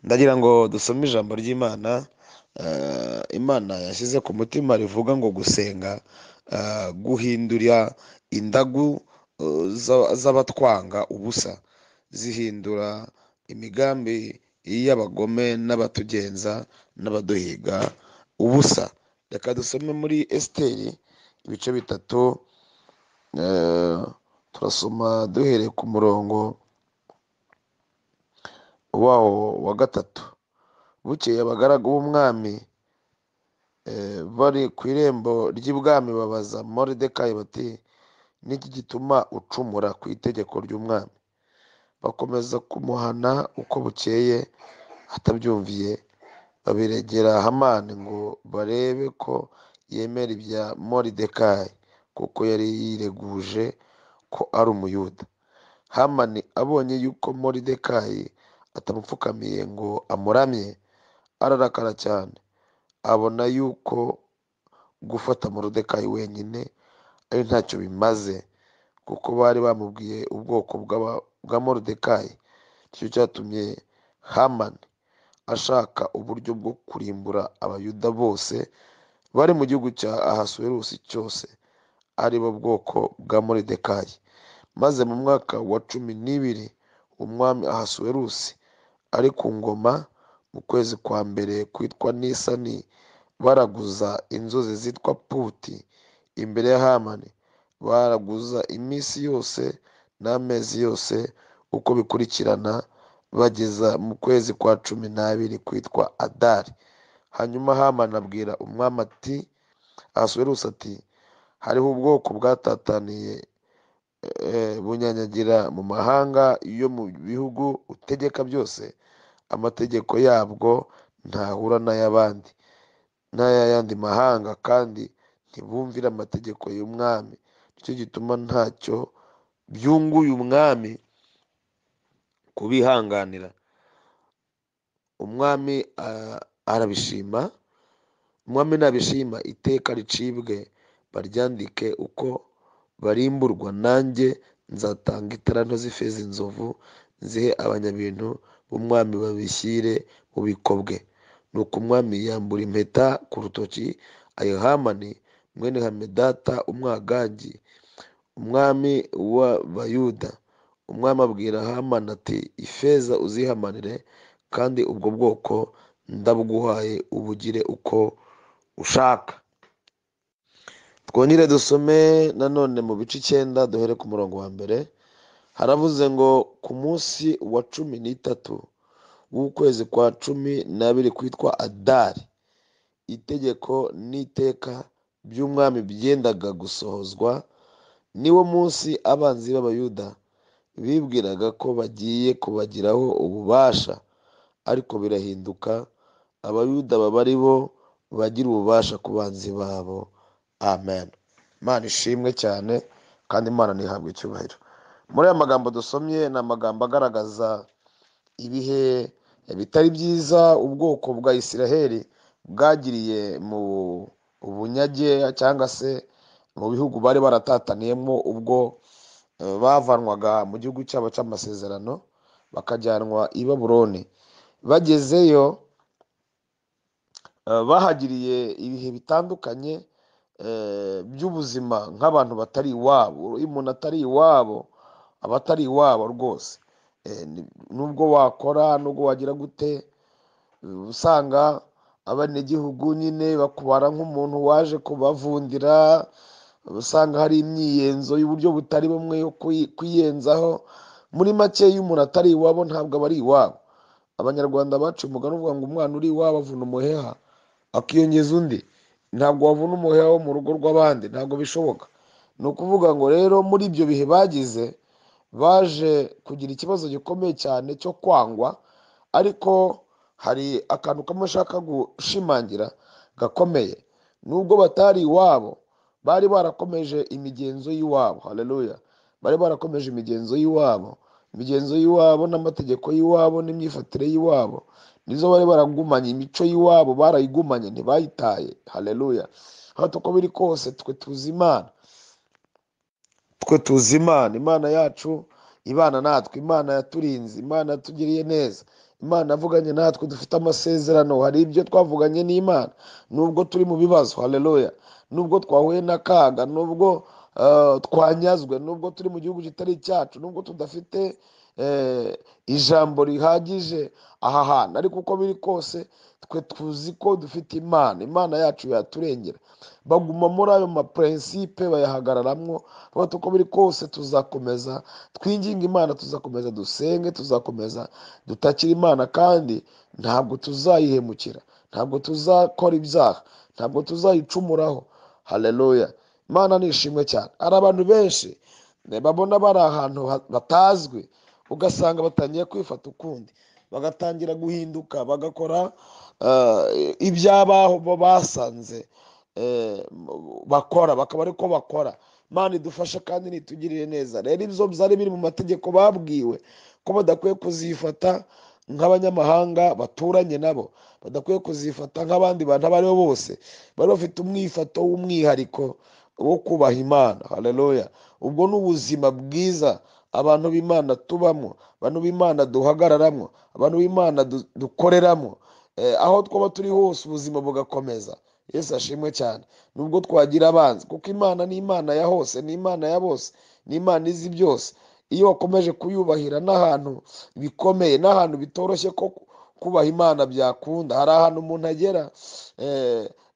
Ndagira ngo dusome ijambo ry'Imana, Imana yashyize ku mutima rivuga ngo gusenga guhindura indagu z'abatwanga ubusa, zihindura imigambi y'abagome n'abatugenza n'abaduhiga ubusa. Reka dusome muri Esiteri ibice 3, turasoma duhereye ku murongo wawo wa 3. Bukeye abagaragu b'umwami bari ku irembo ry'ibwami babaza Moridekayi bati: "Niki gituma ucumura ku itegeko ry'umwami?" Bakomeza kumuhana uko bukeye atabyumviye, babiregera Hamani ngo barebe ko yemera ibya Moridekayi, kuko yari yireguje ko ari Umuyuda. Hamani abonye yuko Moridekayi atamupfukamiye ngo amuramye, ararakara cyane, abona yuko gufata Moridekayi wenyine ari ntacyo bimaze, kuko bari bamubwiye ubwoko bwa Moridekayi. Nicyo cyatumye Hamani ashaka uburyo bwo kurimbura Abayuda bose bari mu gihugu cya Ahasuwerusi cyose, ari bo bwoko bwa Moridekayi. Maze mu mwaka wa 12 umwami Ahasuwerusi ari ku ngoma, mu kwezi kwa mbere kwitwa Nisani, baraguza inzuzi zitwa Puti imbere ya Hamani, baraguza iminsi yose n'amezi yose uko bikurikirana, bageza mu kwezi kwa 12 kwitwa Adari. Hanyuma Hamani abwira umwami ati Ahasuwerusi ati: "Hariho ubwoko bwatataniye bunyanyagira mu mahanga yo mu bihugu utegeka byose, amategeko yabwo ntahura n'ay'abandi n'ay'ayandi mahanga, kandi ntibumvira amategeko y'umwami. Nicyo gituma ntacyo byunguye umwami kubihanganira." Umwami arabishima. Umwami nabishima, iteka ricibwe, baryandike uko barimburwa, nanjye nzatanga italanto z'ifeza inzovu, nzihe abanyabintu b'umwami babishyire mu bubiko bwe. Nuko umwami yambura impeta ku rutoki ayiha Hamani mwene Hamedata Umwagangi, umwami w'Abayuda. Umwami abwira Hamani ati: "Ifeza uzihamanire, kandi ubwo bwoko ndabuguhaye, ubugire uko ushaka." Twongere dusome nanone mu bice 9, duhere ku murongo wa 1. Haravuze ngo ku munsi wa 13 w'ukwezi kwa 12 kwitwa Adari, itegeko n'iteka by'umwami byendaga gusohozwa. Niwo munsi abanzi b'Abayuda bibwiraga ko bagiye kubagiraho ububasha, ariko birahinduka, Abayuda baba ari bo bagira ububasha ku banzi babo. Amen. Imana ishimwe cyane, kandi Imana ntihabwe icyubahiro. Muri aya magambo dusomye ni amagambo agaragaza ibihe bitari byiza ubwoko bwa Isiraheli bwagiriye mu bunyage, cyangwa se mu bihugu bari baratataniyemo, ubwo bavanwaga mu gihugu cyabo cy'amasezerano bakajyanwa i Babuloni. Bagezeyo bahagiriye ibihe bitandukanye by'ubuzima nk'abantu batari iwabo. Iyo umuntu atari iwabo aba atari iwabo rwose. Nubwo wakora, nubwo wagira gute, usanga abanyagihugu nyine bakubara nk'umuntu waje kubavundira, usanga hari imyiyenzo y'uburyo butari bumwe yo kwiyenzaho. Muri make, iyo umuntu atari iwabo ntabwo aba ari iwabo. Abanyarwanda baciye umugani uvuga ngo umwana uri iwabo avuna umuheha akiyongeza undi. Ntabwo wavuna umuheha wo mu rugo rw'abandi, ntabwo bishoboka. Ni ukuvuga ngo rero muri ibyo bihe bagize, baje kugira ikibazo gikomeye cyane cyo kwangwa. Ariko hari akantu kamwe nshaka gushimangira gakomeye. Nubwo batari iwabo, bari barakomeje imigenzo y'iwabo. Haleluya! Bari barakomeje imigenzo y'iwabo, imigenzo y'iwabo n'amategeko y'iwabo n'imyifatire y'iwabo, nizo bari baragumanye. Imico y'iwabo barayigumanye, ntibayitaye. Haleluya! Aho uko biri kose twe tuzi Imana, twe tuzi Imana, Imana yacu ibana natwe, Imana yaturinze, Imana yatugiriye neza, Imana yavuganye natwe, dufite amasezerano, hari ibyo twavuganye n'Imana nubwo turi mu bibazo. Haleluya! Nubwo twahuye n'akaga, nubwo twanyazwe, nubwo turi mu gihugu kitari icyacu, nubwo tudafite ijambo rihagije aha hantu, ariko uko biri kose twe tuzi ko dufite Imana, Imana yacu yaturengera. Baguma muri ayo mapurinsipe, bayahagararamwo, bavuga uko biri kose tuzakomeza twinginga Imana, tuzakomeza dusenge, tuzakomeza dutakire Imana, kandi ntabwo tuzayihemukira, ntabwo tuzakora ibyaha, ntabwo tuzayicumuraho. Haleluya! Imana ni ishimwe cyane. Hari abantu benshi babona bari ahantu batazwi, ugasanga batangiye kwifata ukundi, bagatangira guhinduka, bagakora iby'abaho basanze bakora, bakaba ariko bakora. Imana idufashe kandi nitugirire neza. Rero ibyo byari biri mu mategeko babwiwe ko badakwiye kuzifata nk'abanyamahanga baturanye nabo, badakwiye kuzifata nk'abandi bantu abo aribo bose. Bari bafite umwifato w'umwihariko wo kubaha Imana. Haleluya! Ubwo ni ubuzima bwiza abantu b'Imana tubamo, abantu b'Imana duhagararamo, abantu b'Imana dukoreramo. Aho twaba turi hose ubuzima bugakomeza. Yesu ashimwe cyane. Nubwo twagira abanzi, kuko Imana ni Imana ya hose, ni Imana ya bose, ni Imana izi byose. Iyo wakomeje kuyubahira n'ahantu bikomeye, n'ahantu bitoroshye ko kubaha Imana byakunda, hari ahantu umuntu agera,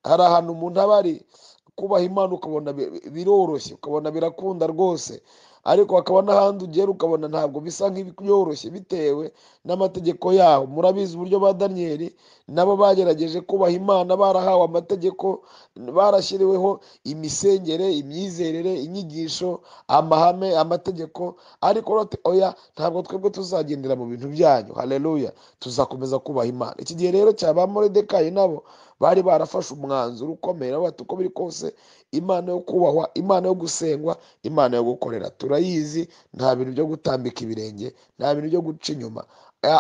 hari ahantu umuntu aba ari kubaha Imana ukabona biroroshye, ukabona birakunda rwose, ariko hakaba n'ahandi ugera ukabona ntabwo bisa nk'ibyoroshye bitewe n'amategeko yaho. Murabizi uburyo ba Daniyeli nabo bagerageje kubaha Imana, barahawe amategeko, barashyiriweho imisengere, imyizerere, inyigisho, amahame, amategeko, ariko oya, ntabwo twebwe tuzagendera mu bintu byanyu. Haleluya! Tuzakomeza kubaha Imana. Iki gihe rero cya ba Moridekayi nabo bari barafashe umwanzuro ukomeye, bati uko biri kose Imana yo kubahwa, Imana yo gusengwa, Imana yo gukorera turayizi, nta bintu byo gutambika ibirenge, nta bintu byo guca inyuma.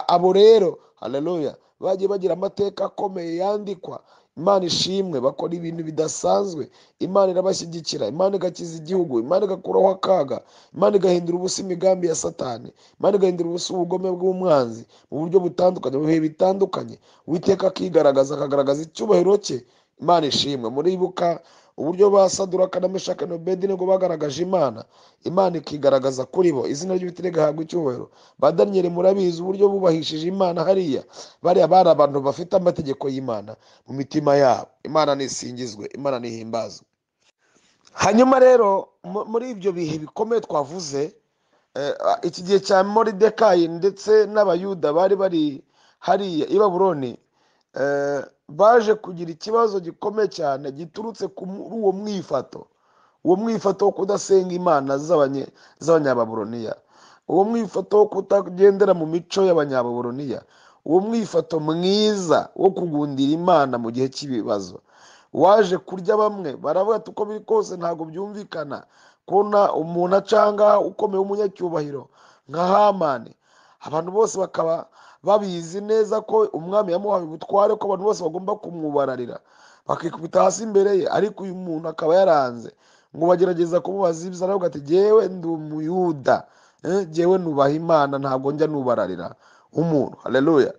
Abo rero haleluya bagiye bagira amateka akomeye yandikwa. Imana ishimwe, bakora ibintu bidasanzwe, Imana irabashyigikira, Imana igakiza igihugu, Imana igakuraho akaga, Imana igahindura ubusa imigambi ya Satani, Imana igahindura ubusa ubugome bw'umwanzi mu buryo butandukanye, mu bihe bitandukanye. Uwiteka akigaragaza, akagaragaza icyubahiro cye. Imana ishimwe. Muribuka uburyo ba Saduraka na Meshaki na Abedinego bagaragaje Imana, Imana ikigaragaza kuri bo, izina ry'Uwiteka rigahabwa icyubahiro. Ba Daniyeli murabizi uburyo bubahishije Imana hariya, bariya bari abantu bafite amategeko y'Imana mu mitima yabo. Imana nisingizwe, Imana nihimbazwe. Hanyuma rero muri ibyo bihe bikomeye twavuze, iki gihe cya Moridekayi ndetse n'Abayuda bari bari hariya i Babuloni, baje kugira ikibazo gikomeye cyane giturutse kuri uwo mwifato, uwo mwifato wo kudasenga imana z'Abanyababuloniya, uwo mwifato wo kutagendera mu mico y'Abanyababuloniya, uwo mwifato mwiza wo kugundira Imana mu gihe cy'ibibazo waje kurya bamwe. Baravuga ati uko biri kose ntabwo byumvikana kubona umuntu acanga ukomeye w'umunyacyubahiro nka Hamani, abantu bose bakaba babizi neza ko umwami yamuhaye ubutware, ko abantu bose bagomba kumwubararira bakikubita hasi imbere ye, ariko uyu muntu akaba yaranze. Ngo bagerageza kumubaza ibyo, aravuga ati jyewe ndi Umuyuda, jyewe nubaha Imana, ntabwo njya nubararira umuntu. Haleluya!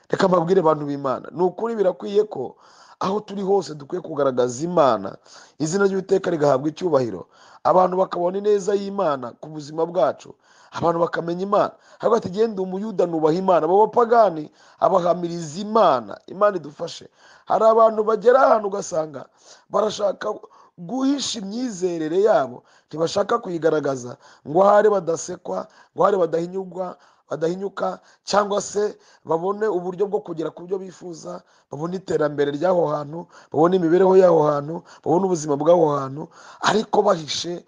Reka mbabwire abantu b'Imana, ni ukuri birakwiye ko aho turi hose dukwiye kugaragaza Imana, izina ry'Uwiteka rigahabwa icyubahiro, abantu bakabona ineza y'Imana ku buzima bwacu, abantu bakamenya Imana. Hagati ati genda Umuyuda nubaha Imana, abo bapagani abahamiriza Imana. Imana idufashe. Hari abantu bagera ahantu ugasanga barashaka guhisha imyizerere yabo, ntibashaka kuyigaragaza ngo ahari badasekwa, ngo ahari badahinyuka, cyangwa se babone uburyo bwo kugera ku byo bifuza, babone iterambere ry'aho hantu, babone imibereho y'aho hantu, babone ubuzima bw'aho hantu, ariko bahishe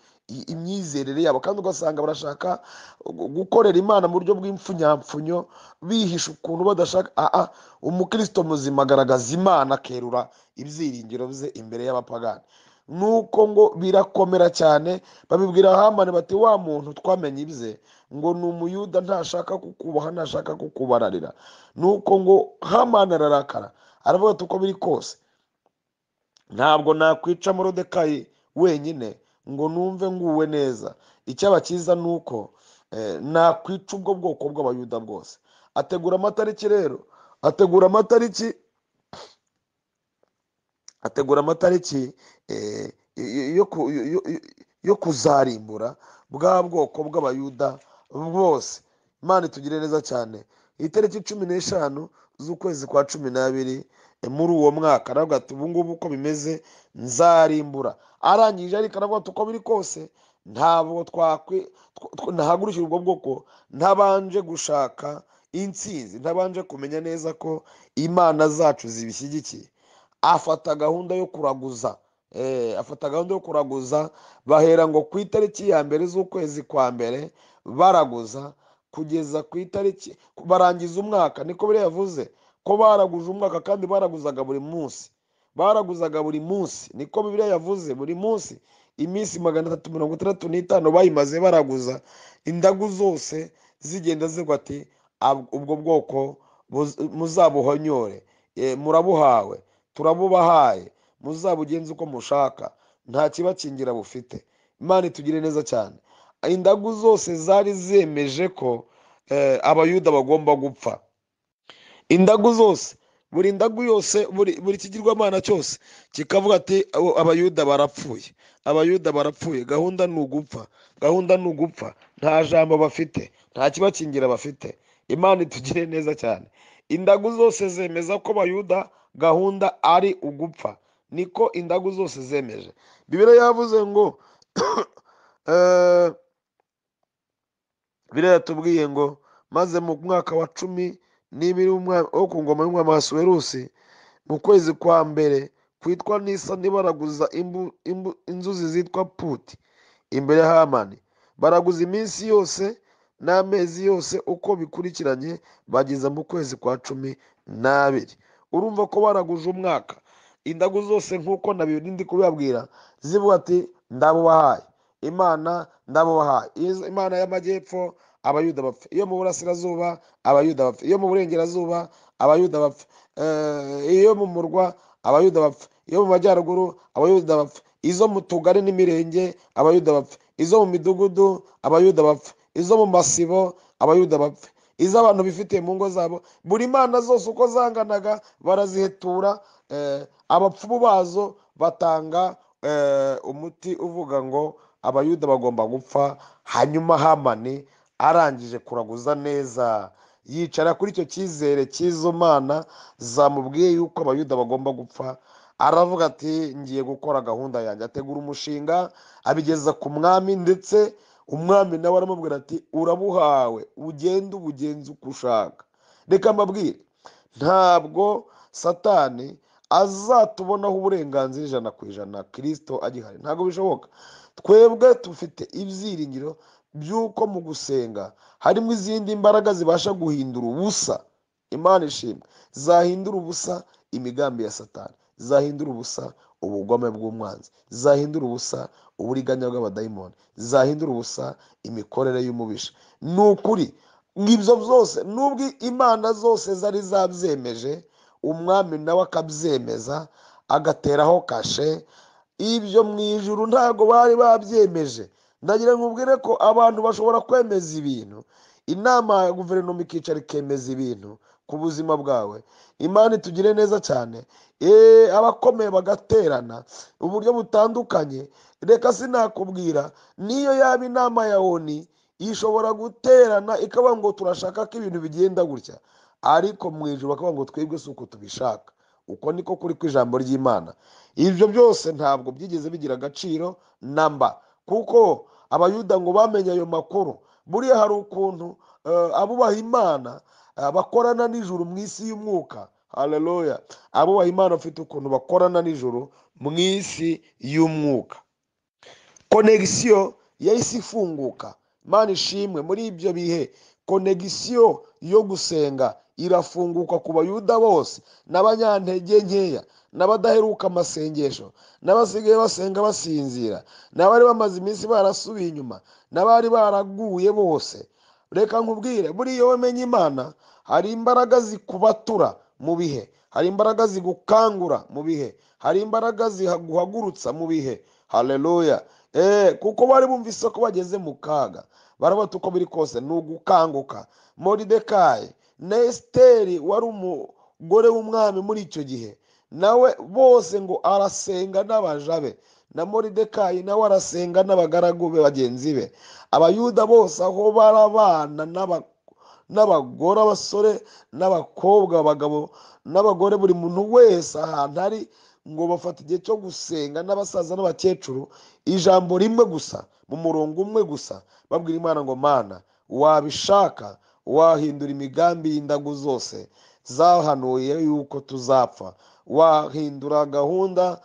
imyizerere yabo. Kandi ugasanga barashaka gukorera Imana mu buryo bw'impfunyapfunyo, bihisha ukuntu badashaka. Umukristo muzima agaragaza Imana, akerura ibyiringiro bye imbere y'abapagani. Nuko ngo birakomera cyane, babibwira Hamani bati wa muntu twamenye ibye, ngo ni Umuyuda, ntashaka kukubaha, ntashaka kukubararira. Nuko ngo Hamani ararakara, aravuga ati uko biri kose ntabwo nakwica Moridekayi wenyine ngo numve nguwe neza, icyaba cyiza nuko nakwica ubwo bwoko bw'Abayuda bwose. Ategura amatariki rero, ategura amatariki, ategura amatariki yo kuzarimbura bwa bwoko bw'Abayuda bwose. Imana itugire neza cyane. Itariki 15 z'ukwezi kwa 12 muri uwo mwaka, aravuga ati ubu ngubu uko bimeze nzarimbura. Arangije ariko aravuga ati uko biri kose ntabwo ntahagurukira ubwo bwoko ntabanje gushaka intsinzi, ntabanje kumenya neza ko imana zacu zibishyigikiye. Afata gahunda yo kuraguza, afata gahunda yo kuraguza, bahera ngo ku itariki ya 1 z'ukwezi kwa 1 baraguza kugeza ku itariki barangiza umwaka. Niko biriya yavuze ko baraguje umwaka, kandi baraguzaga buri munsi, baraguzaga buri munsi. Niko Bibiliya yavuze, buri munsi iminsi 365 bayimaze baraguza, indagu zose zigenda zigwa ati ubwo bwoko muzabuhonyore, murabuhawe, turabubahaye, muzabugenze uko mushaka, nta kibakingira bufite. Imana itugire neza cyane. Indagu zose zari zemeje ko Abayuda bagomba gupfa. Indagu zose, buri ndagu yose, buri kigirwamana cyose kikavuga ati Abayuda barapfuye, Abayuda barapfuye, gahunda ni ugupfa, gahunda ni ugupfa, nta jambo bafite, nta kibakingira bafite. Imana itugire neza cyane. Indagu zose zemeza ko Abayuda gahunda ari ugupfa, niko indagu zose zemeje. Bibiliya yavuze ngo Bibiliya yatubwiye ngo maze mu mwaka wa 12 wo ku ngoma y'umwami Ahasuwerusi, mu kwezi kwa 1 kwitwa Nisani, baraguza inzuzi zitwa Puti imbere ya Hamani, baraguza iminsi yose n'amezi yose uko bikurikiranye, bageza mu kwezi kwa 12. Urumva ko baraguje umwaka. Indagu zose nk'uko nabindi ndi kubabwira zivuga ati ndabubahaye Imana, ndabubahaye Imana y'amajyepfo, Abayuda bapfa, iyo mu burasirazuba Abayuda bapfa, iyo mu burengerazuba Abayuda bapfa, iyo mu murwa Abayuda bapfa, iyo mu majyaruguru Abayuda bapfa, izo mu tugari n'imirenge Abayuda bapfa, izo mu midugudu Abayuda bapfa, izo mu masibo Abayuda bapfa, izo abantu bifitiye mu ngo zabo. Buri mana zose uko zanganaga barazihetura, abapfumu bazo batanga umuti uvuga ngo Abayuda bagomba gupfa. Hanyuma Hamani arangije kuraguza neza, yicara kuri icyo cyizere cy'izo mana zamubwiye yuko Abayuda bagomba gupfa, aravuga ati ngiye gukora gahunda yanjye. Ategura umushinga abigeza ku mwami, ndetse umwami nawe aramubwira ati urabuhawe, ugende ubugenze uko ushaka. Reka mbabwire, ntabwo Satani azatubonaho uburenganzira 100% Kristo agihari, ntabwo bishoboka. Twebwe tufite ibyiringiro by'uko mu gusenga harimo izindi mbaraga zibasha guhindura ubusa. Imana ishimwe, zahindura ubusa imigambi ya Satani, zahindura ubusa ubugome bw'umwanzi, zahindura ubusa uburiganya bw'abadayimoni, zahindura ubusa imikorere y'umubisha. Ni ukuri ngibyo byose, nubwo imana zose zari zabyemeje, umwami nawe akabyemeza agateraho kashe, ibyo mu ijuru ntago bari babyemeje. Ndagira ngo ubwire ko abantu bashobora kwemeza ibintu, inama ya guverinoma ikicara ikemeza ibintu ku buzima bwawe. Imana itugire neza cyane. Abakomeye bagaterana uburyo butandukanye. Reka sinakubwira, niyo yaba inama ya ONU ishobora guterana ikaba ngo turashaka ko ibintu bigenda gutya, ariko mu ijuru bakavuga ngo twebwe si uko tubishaka. Uko niko kuri kw'ijambo ry'Imana. Ibyo byose ntabwo byigeze bigira agaciro namba, kuko Abayuda ngo bamenye ayo makuru. Buriya hari ukuntu abubaha Imana bakorana n'ijuru mu isi y'umwuka. Haleluya! Abubaha Imana bafite ukuntu bakorana n'ijuru mu isi y'umwuka. Konegisiyo yahise ifunguka. Imana ishimwe, muri ibyo bihe konegisiyo yo gusenga irafunguka ku Bayuda bose n'abanyantege nkeya n'abadaheruka amasengesho n'abasigaye basenga basinzira n'abari bamaze iminsi barasubiye inyuma n'abari baraguye bose. Reka nkubwire, buriya wamenye Imana hari imbaraga zikubatura mu bihe, hari imbaraga zigukangura mu bihe, hari imbaraga ziguhagurutsa mu bihe. Haleluya! Kuko bari bumvise ko bageze mu kaga, barabata uko biri kose ni ugukanguka. Moridekayi Na Esiteri wari umugore w'umwami muri icyo gihe nawe bose ngo arasenga n'abaja be, na Moridekayi nawe arasenga n'abagaragu be bagenzi be. Abayuda bose aho barabana n'abagore, abasore n'abakobwa, abagabo n'abagore, buri muntu wese ahantu ari, ngo bafata igihe cyo gusenga n'abasaza n'abakecuru, ijambo rimwe gusa, mu murongo umwe gusa, babwira Imana ngo Mana, wabishaka wahindura imigambi y'indagu zose zahanuye yuko tuzapfa, wahindura gahunda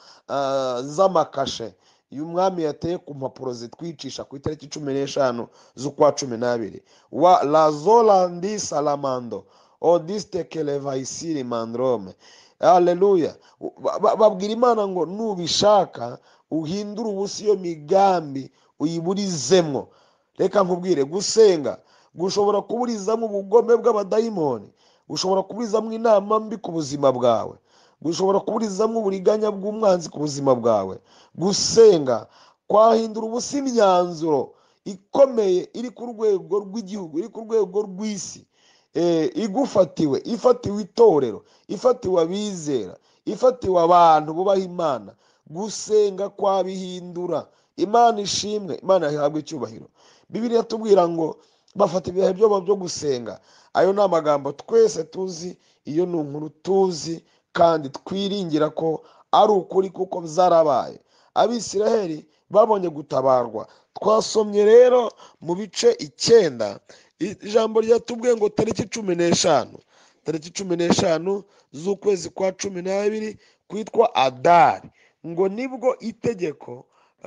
z'amakashe y'umwami yateye ku mpapuro zitwicisha ku itariki 15 z'ukwa 12, wa lazolandi salamando odiste kelevaisiri mandrome. Haleluya. Babwira Imana ngo nubishaka uhindure ubusa iyo migambi uyiburizemwo. Reka nkubwire, gusenga gushobora kuburizamo ubugome bw'abadayimoni, gushobora kuburizamo inama mbi ku buzima bwawe, gushobora kuburizamo uburiganya bw'umwanzi ku buzima bwawe. Gusenga kwahindura ubusa imyanzuro ikomeye iri ku rwego rw'igihugu, iri ku rwego rw'isi, igufatiwe, ifatiwe itorero, ifatiwe abizera, ifatiwe abantu bubaha Imana. Gusenga kwabihindura. Imana ishimwe, Imana ihabwe icyubahiro. Bibiliya tubwira ngo bafata ibihe byabo byo gusenga. Ayo ni amagambo twese tuzi, iyo ni inkuru tuzi kandi twiringira ko ari ukuri kuko zarabaye. Abisiraheli babonye gutabarwa. Twasomye rero mu bice 9, ijambo ryatubwiye ngo tariki 15, tariki 15 z'ukwezi kwa 12 kwitwa Adari, ngo nibwo itegeko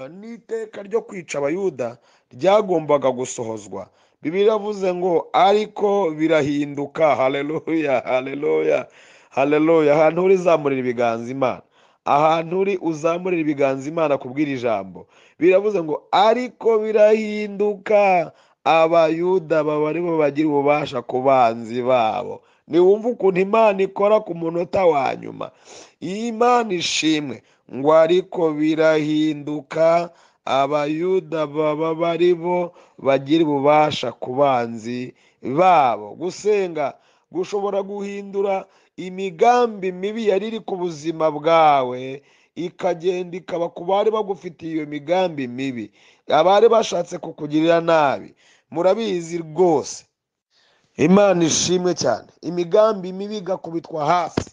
n'iteka ryo kwica Abayuda ryagombaga gusohozwa. Bibiliya iravuze ngo ariko birahinduka. Haleluya, haleluya, haleluya. Ahantu uri zamurira ibiganza Imana, ahantu uri uzamurira ibiganza Imana kubwira ijambo. Biravuze ngo ariko birahinduka, Abayuda baba aribo bagira ububasha ku banzi babo. Niwumva ukuntu Imana ikora ku munota wa nyuma. Imana ishimwe. Ngo ariko birahinduka, Abayuda baba baribo bagira ububasha ku banzi babo. Gusenga gushobora guhindura imigambi mibi yari iri ku buzima bwawe, ikagenda ikaba ku bari bagufitiye iyo migambi mibi, abari bashatse kukugirira nabi. Murabizi rwose. Imana ishimwe cyane. Imigambi mibi igakubitwa hasi.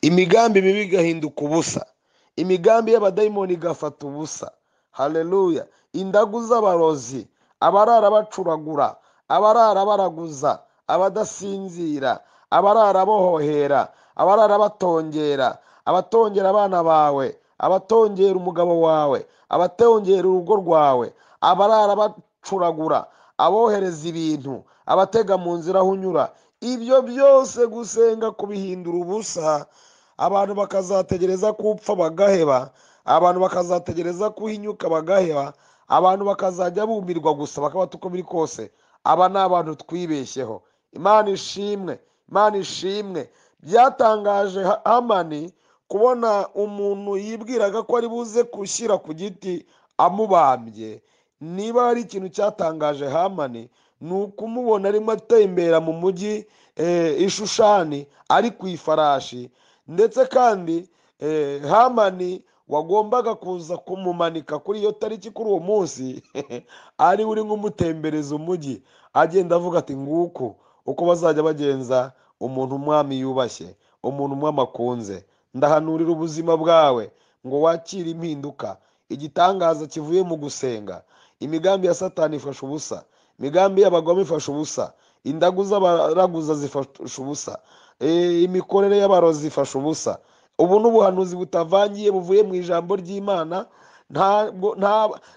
Imigambi mibi igahinduka ubusa. Imigambi y'abadayimoni igafata ubusa. Haleluya. Indagu z'abarozi, abarara bacuragura, abarara baraguza, abadasinzira, abarara bohohera, abarara batongera, abatongera abana bawe, abatongera umugabo wawe, abatongera urugo rwawe, abarara bacuragura, abohereza ibintu, abatega mu nzira aho unyura. Ibyo byose gusenga kubihindura ubusa. Abantu bakazategereza kupfa bagaheba, abantu bakazategereza kuhinyuka bagaheba, abantu bakazajya bumirwa gusa bakaba uko biri kose. Aba ni abantu twibeshyeho. Imana ishimwe, Imana ishimwe. Byatangaje Hamani kubona umuntu yibwiraga ko ari buze gushyira ku giti amubambye. Niba hari ikintu cyatangaje Hamani ni ukumubona arimo atembera mu mujyi Ishushani ari ku ifarashi, ndetse kandi Hamani wagombaga kuza kumumanika kuri iyo tariki, kuri uwo munsi, ari uri nk'umutembereza umujyi, agenda avuga ati nguku uko bazajya bagenza umuntu umwami yubashye, umuntu umwami akunze. Ndahanurira ubuzima bwawe ngo wakire impinduka, igitangaza kivuye mu gusenga. Imigambi ya Satani ifasha ubusa, imigambi y'abagome ifasha ubusa, indagu z'abaraguza zifasha ubusa, imikorere y'abarozi ifasha ubusa. Ubu ni ubuhanuzi butavangiye buvuye mu ijambo ry'Imana.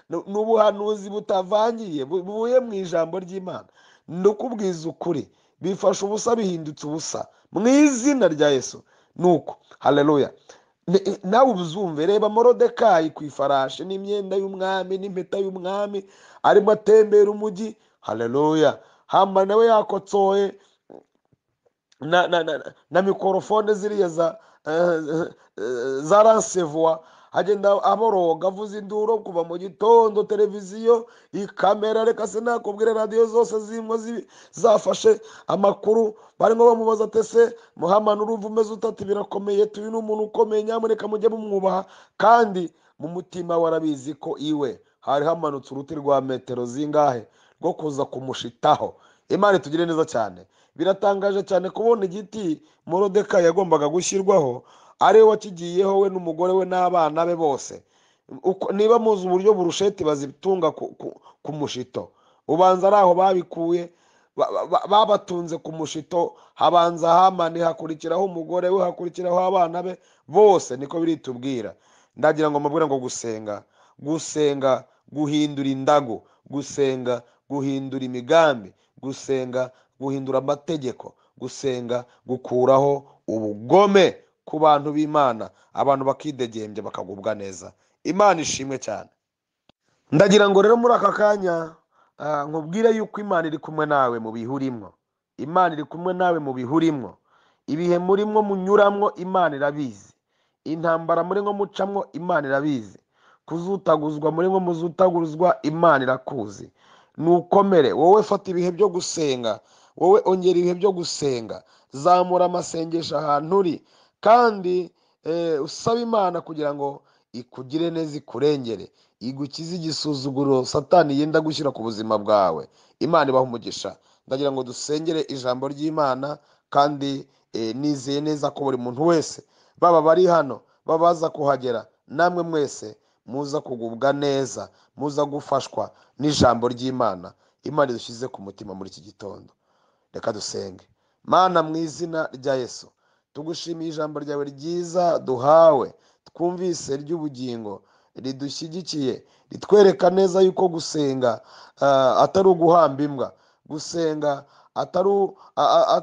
Ni ubuhanuzi butavangiye buvuye mu ijambo ry'Imana. Ndakubwiza ukuri, bifasha ubusa, bihindutse ubusa mu izina rya Yesu. Nuko haleluya. Nawe ubuzumve. Reba Moridekayi ku ifarashi n'imyenda y'umwami n'impeta y'umwami, arimo atembera umujyi. Haleluya. Hamani nawe yakotsoye na mikorofone ziriya za ransevwa. Agenda aboroga, avuza induru kuva mu gitondo, televiziyo, ikamera, reka sinakubwire, radiyo zose zimwe zafashe amakuru, barimo bamubaza ati ese Hamani urumva umeze ute? Ati birakomeye, tuyu ni umuntu ukomeye, nyamuneka mujye mumwubaha. Kandi mu mutima we arabizi ko iwe hari hamanutse uruti rwa metero zingahe rwo kuza kumushitaho. Imana itugire neza cyane. Biratangaje cyane kubona igiti Moridekayi yagombaga gushyirwaho ari we wakigiyeho, we n'umugore we n'abana be bose. Niba muzi uburyo burusheti bazitunga ku mushito, ubanza ari aho babikuye, babatunze ku mushito, habanza Hamani, hakurikiraho umugore we, hakurikiraho abana be bose, niko biritubwira. Ndagira ngo mubwire ngo gusenga, gusenga guhindura indagu, gusenga guhindura imigambi, gusenga guhindura amategeko, gusenga gukuraho ubugome ku bantu b'Imana, abantu bakidegembya bakagubwa neza. Imana ishimwe cyane. Ndagira ngo rero muri aka kanya nkubwire yuko Imana iri kumwe nawe mu bihe urimo. Imana iri kumwe nawe mu bihe urimo. Ibihe murimo munyuramwo Imana irabizi. Intambara murimo mucamwo Imana irabizi. Kuzutaguzwa murimo muzutaguzwa Imana irakuzi. Nukomere wowe, fata ibihe byo gusenga, wowe ongera ibihe byo gusenga, zamura amasengesho ahantu uri, kandi usaba Imana kugira ngo ikugire neza, ikurengere, igukize igisuzuguro Satani yenda gushyira ku buzima bwawe. Imana ibahe umugisha. Ndagira ngo dusengere ijambo ry'Imana, kandi nizeye neza ko buri muntu wese, baba bari hano, baba baza kuhagera, namwe mwese muza kugubwa neza, muza gufashwa n'ijambo ry'Imana. Imana idushyize ku mutima muri iki gitondo. Reka dusenge. Mana, mu izina rya Yesu, tugushimiye ijambo ryawe ryiza duhawe, twumvise ry'ubugingo, ridushyigikiye, ritwereka neza yuko gusenga atari uguhamba imbwa, gusenga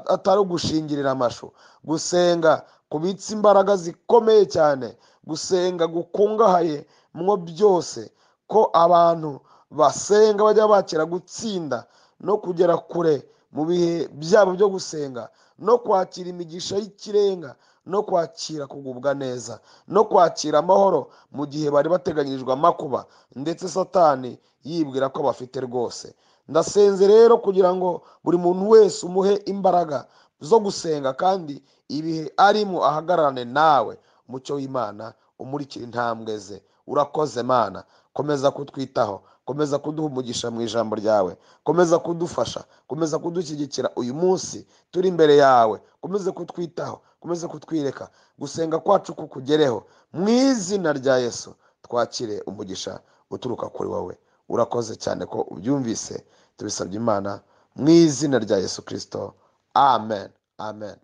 atari ugushingirira amashu, gusenga kubitsa imbaraga zikomeye cyane, gusenga gukungahaye mwo byose, ko abantu basenga bajya bakira gutsinda no kugera kure mu bihe byabo byo gusenga, no kwakira imigisha y'ikirenga, no kwakira kugubwa neza, no kwakira amahoro mu gihe bari bateganyirijwe amakuba, ndetse Satani yibwira ko bafite rwose. Ndasenze rero kugira ngo buri muntu wese umuhe imbaraga zo gusenga, kandi ibihe arimo ahagararane nawe, umucyo w'Imana umurikira intambwe ze. Urakoze Mana, komeza kutwitaho, komeza kuduha umugisha mu ijambo ryawe, komeza kudufasha, komeza kudushyigikira uyu munsi turi imbere yawe, komeza kutwitaho, komeza kutwireka, gusenga kwacu kukugereho. Mu izina rya Yesu twakire umugisha uturuka kuri wowe. Urakoze cyane ko ubyumvise, tubisabye Imana mu izina rya Yesu Kristo. Amen, amen.